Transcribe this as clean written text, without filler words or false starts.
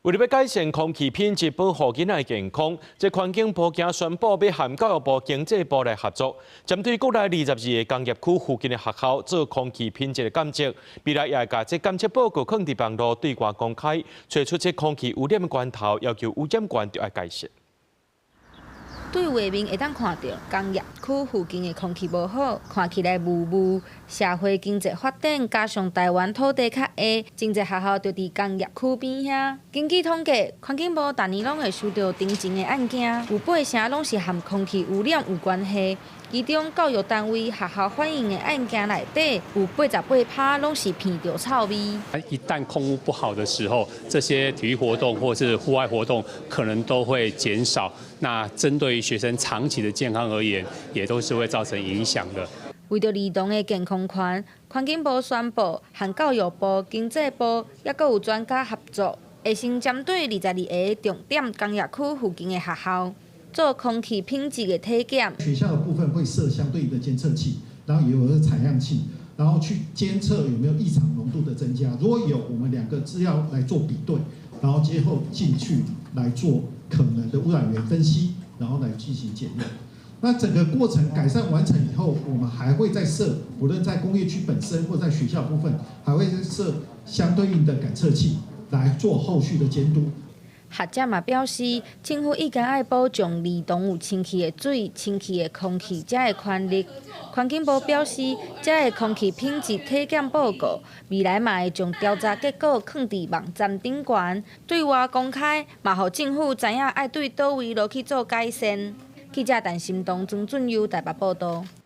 為著欲改善空氣品質，保護囡仔的健康，這環境部今宣布欲和教育部、經濟部來合作，針對國內22个工業區附近的學校做空氣品質的監測，未來也會共這監測報告放佇網路對外公開，揣出這空氣污染的源頭，要求污染源著愛改善。對畫面會當看著工業區附近的空氣無好，看起來霧霧。社會經濟發展加上台灣土地較狹，真濟學校就佇工業區邊遐。根據統計，環境部逐年攏會收著停證的案件，有八成攏是和空氣污染有關係。其中教育單位學校反映的案件內底，有88%攏是鼻著臭味。一旦空污不好的時候，這些體育活動或是戶外活動可能都會減少。那針對於學生長期的健康而言，也都是會造成影響的。為著兒童的健康權，環境部宣布和教育部、經濟部抑閣有專家合作，會先針對22个重點工業區附近的學校做空氣品質的體檢。學校的部分會設相對應的監測器，然後也有個採樣器，然後去監測有沒有異常濃度的增加。如果有，我們兩個資料來做比對，然後接後進去來做可能的污染源分析，然後來進行檢驗。那整個過程改善完成以後，我們還會再設，無論在工業區本身或在學校部分，還會再設相對應的感測器來做後續的監督。學者嘛表示，政府應該愛保障兒童有清氣的水、清氣的空氣遮的權利。環境部表示，遮的空氣品質體檢報告，未來嘛會將調查結果囥佇網站頂懸，對外公開，嘛予政府知影愛對佗位落去做改善。記者陳心東、曾俊優台北報導。